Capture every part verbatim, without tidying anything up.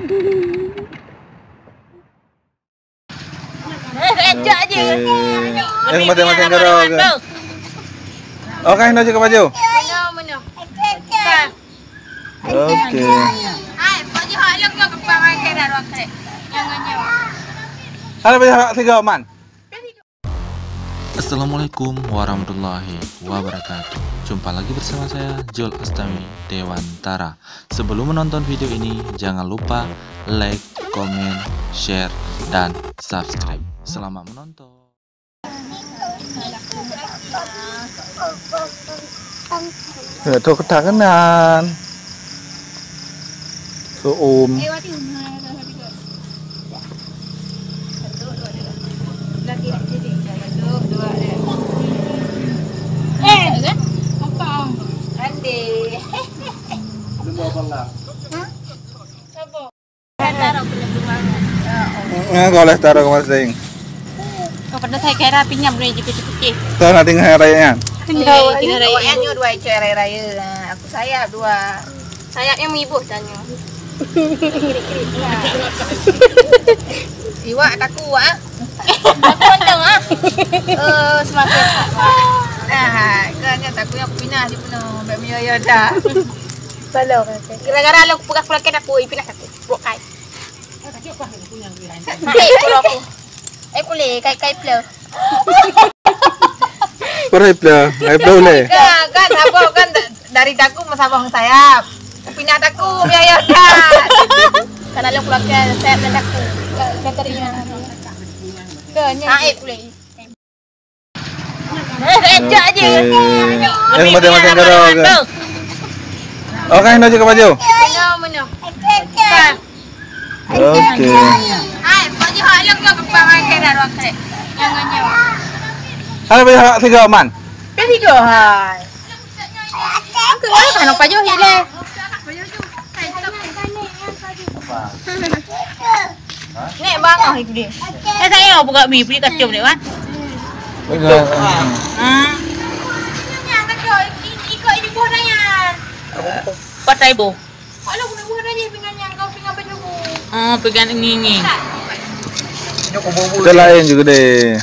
Eh, kejap je. Okey. Eh, masing-masing garoe ke? Oh, kan, hinoe je ke baju? Mana, mana? Okey. Hai, baju hak lom ke kepala main kena roket. Jangan nyawa. Ada baju hak tiga, Man. Assalamualaikum warahmatullahi wabarakatuh. Jumpa lagi bersama saya, Jul Astawi Dewantara. Sebelum menonton video ini, jangan lupa like, komen, share, dan subscribe. Selamat menonton. Ya, tu ketak kanan. Suum. Eh, apa? Ande. Belum apa lah. Saboh. Nggak boleh taruh ke masing. Kau pernah saya kira pinjam dulu je putih-putih. Tahu nak dengar raya kan? Eh, kira raya. Awak nyoe dua icok raya-raya. Aku sayap dua. Sayapnya mengibuh tanya. Iwak takut ah. Aku untung ah. Eh, semakin. Ah, kan takut aku pinah di penuh. Baik menyoyo dah. Salah. Gara-gara lo pegang pulakén aku, ipinah aku. Bukai. Eh, pula aku. Eh, pulih, kai-kai pula. Pernah pula, ai pula boleh. Kan, kan, saboh kan dari takut meusabong sayap. Pinah takut, biaya kan. Karena lo keluarga sayap dan takut. Katerina. Ke, nyan. Ah, eh, pulih. Eh, kejap je. Okey. Eh, masing-masing garoe ke? Oh, kan, hinoe je ke baju? Mana, mana? Okey. Hai, baju hak lom ke kepala main kena roket. Jangan nyawa. Ada baju hak tiga, Man. Kan tiga, hai. Angkat, angkat, angkat, pajoh je deh. Nek bang ah itu dia. Eh, saya buka mi, pergi kacau dia kan. Betul. Ah. Ikut ibu dah ya. Patai bu. Kalau guna buah dah je dengan yang kau tinggal baju. Ah, pegang ngingi. Kita lain juga deh.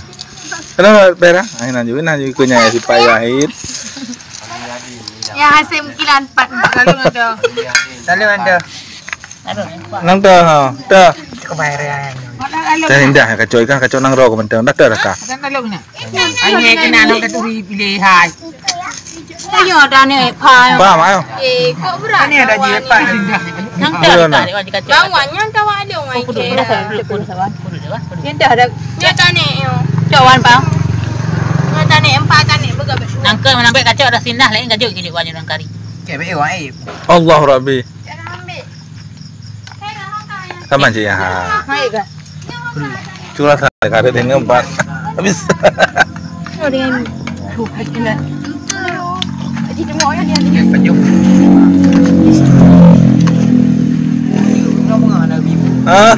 Kenapa, Pera? Ah, nan juga, nan juga kunyah si payah, Hit. Ya, hasil kilan empat. Lalu ada. Lalu ada. Nang dah, ha, dah. Kebaikan. Dah indah kacau ikan, kacau nang roh kementang. Dah, dah, dah, kah. Ada kalau nak. Ayo kena nak turi pilih hai. Ayo dah ni, pa. Paham, ayo. Eh, kok berat. Ini ada je, Pak. Nang dah, dah, dah, dah, dah. Bang, Wan, nyan tawa dong, ai. Kudu, kudu, kudu, kudu, kudu, kudu. Yang dah ada. Dia tanya, yo. Cok, Wan, Bang. Dia tanya, empat tanya, betul, betul. Nangka menampak kacau dah sindah lain kacau gini, Wan, yang kari. Cek, baik, Wan, eh. Allah Rabbi. Jangan ambil. Saya nak makan. Sama je, ya. Baik, Kak. Curah sana, kada dengan empat. Habis. Oh, dengan. Tuh, hai, dengan. Haji tengok ya, dia. Dia penyuh. Nama anak ibu? Ah.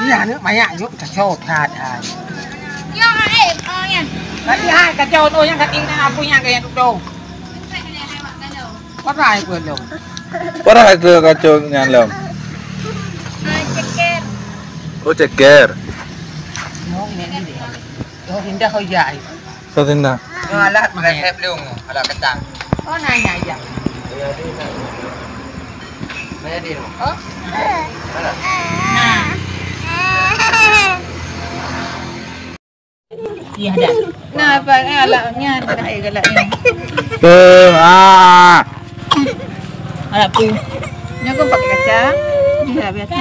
Iya, ni banyak yuk, kacau, that, hai. Ya, eh, oh, ya. Tadi, hai, kacau tu, yang kaki, apa yang kayak tu? Parai pun lom. Parai ke kacau nyan lom? Ah, ceker. Oh, ceker. Oh, indah kau jai. Kau indah. Yang alat resep lung, alat ketang. Oh, nanya aja. Saya di rumah. Oh? Mana? Nah. Iya, dah. Nah, apa, eh, alatnya, tak ada galaknya. Tuh, ah. Alat pu. Ni aku pakai kaca. Ni dah biasa.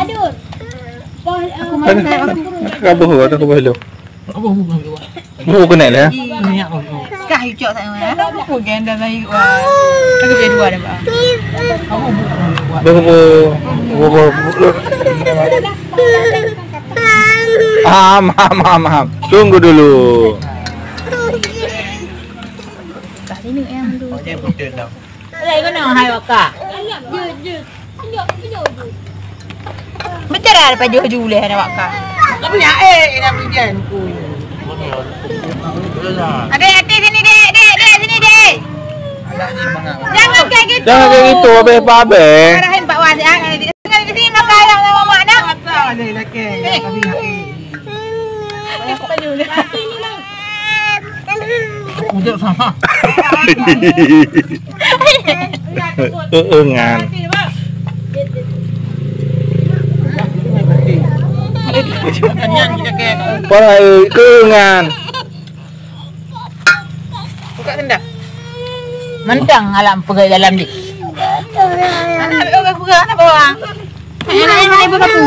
Aku main kaca. Kabuh, ada kabuh lu. Kabuh bukan dua. Buh kena lah. Iya. Kah icok tak mana? Aku genda lagi. Wah. Aku berdua dah, Pak. Kabuh bukan dua. Buh, buh. Buh, buh, buh. Am, am, am, am. Tunggu dulu. Kali ni yang tu. Lai kena hai waka. Bicara ada pajoh ju leh anak waka. Tapi ya eh, ina bijan ku. Ada hati sini, Dek, Dek, Dek, sini, Dek. Jangan kayak gitu. Jangan kayak gitu, habis apa habis? Arahin Pak Jangan di sini makan ayam sama mak nak. Ada lagi. Tadi lagi. Udah sama. Eungan. Para eungan. Buka tenda. Mantang alam peugah dalam ni. Anak peugah-peugah anak bawang. Anak yang mana ibu kapu?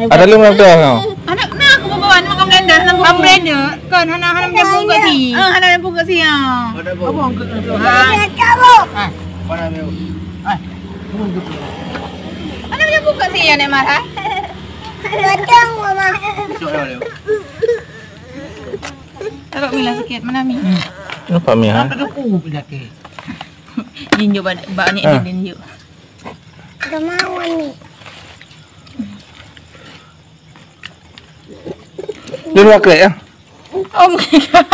Ada lu nak dah kau? Anak nak aku bawa anak makan blender, nak makan blender. Kan hana hana menyambung kat si. Ah, hana menyambung kat si ah. Ada bu. Ah. Mana bu? Ah. Hana menyambung kat si ya nak marah. Betul mama. Taruh Mila sikit, mana Mi? Nampak Mi ha? Ada ku penyakit. Jinjuk bak bak ni Ah. Din juk. Dia dua krek ya? Oh my god.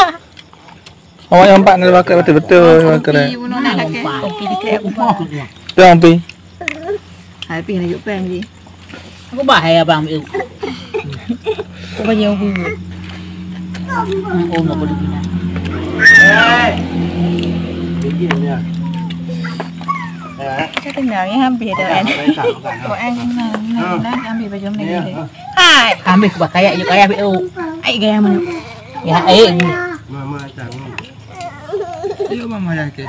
Awak yang empat ni dua krek betul-betul dua krek. Bunuh nak lagi. Okey, dia krek. Tu yang pi. Hai pi nak juk peng je. Aku bahaya bang. Aku banyak aku. Oh, nak boleh guna. Saya kenal ya hampir dah kan. Kau eh kenal, kenal, kenal, ambil baju mana dia. Hai. Ambil kubah kayak je kayak ambil tu. Ai gaya mana? Ya ai. Mama datang. Ayo mama dah ke.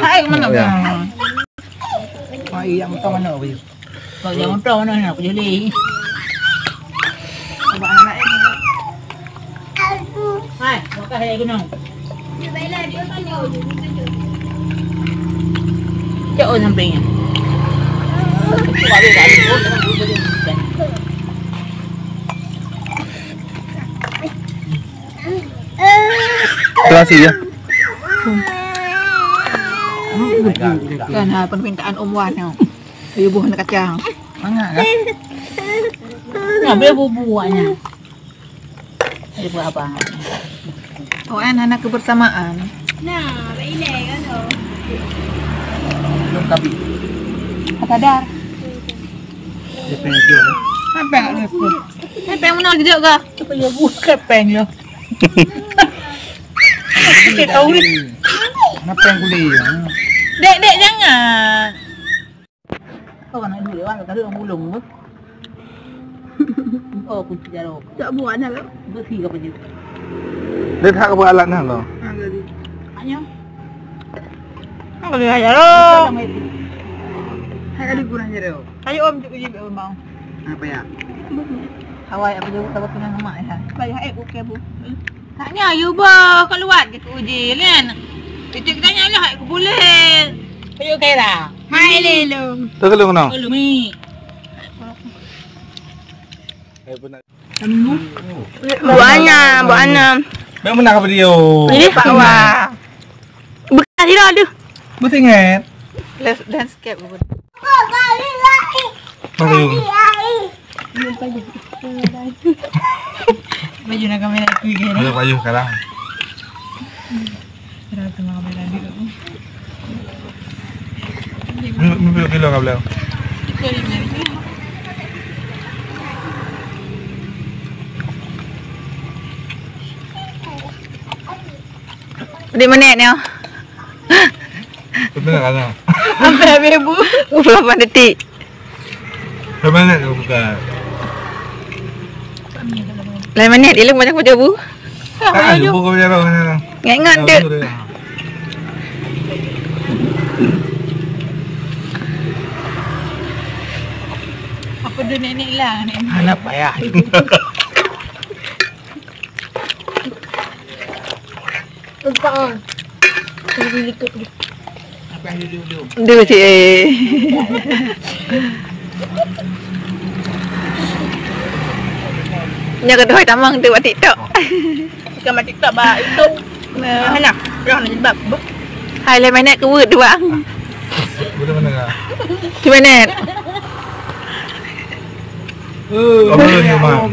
Hai mana bang? Ai yang utama mana weh? Kau yang utama mana nak jadi? Abang anak ini. Hai, makan hai gunung. Cok oh sampingnya. Terima kasih ya. Kan ha permintaan Om Wan tu. Ayo buah kacang. Mangat kan? Nah, boleh bubu awaknya. Ada buah abang. Oh, kan anak kebersamaan. Nah, baik kan tu. Belum tapi. Sadar. Dia pengen jual. Apa yang ada tu? Apa yang mana kejap kah? Apa ya buah kepeng ya? Kita tahu ni. Kenapa yang kulit? Dek, dek jangan. Kau nak duit wan, tak ada orang bulung tu. Oh, kunci jarum. Tak buat nak. Besi ke apa je? Dia tak buat alat nah tu. Ha, jadi. Hanya. Apa dia jarum? Hai ada guna jarum. Kayu om cik uji bang. Apa ya? Awai apa jawab sabar kena mak ya. Bayar eh bukan bu. Tanya you bah keluar gitu uji kan. Titik tanya lah aku boleh. Ayo Khaira. Hai Lelong. Tu kalau kena. Kalau mi. Buahnya, buahnya. Memang nak video. Ini bawah. Bukan tidak ada. Mesti ingat. Let's landscape. Baju. Baju nak kamera aku ke. Baju baju sekarang. Kira tengah kamera dia. Ni ni kilo kau beli. Di menit ni. Betul kan? Sampai habis bu. Dua puluh lapan detik. Lapan minit tu bukan. Lapan minit, dia banyak baca bu. Ah, lupa kau punya roh sana. Ingat-ingat tu. Apa dia nenek lah, nenek. Anak payah. Lupa ah. Tunggu dikit deh. Apa yang duduk-duduk? Duduk cik eh. Nya kedua tamang tu buat TikTok. Bukan buat TikTok, buat YouTube. Nah. Mana? Orang nak jilbab. Hai, leh minit ke word tu bang? Boleh mana? Leh minit. Eh, boleh ni, Mak.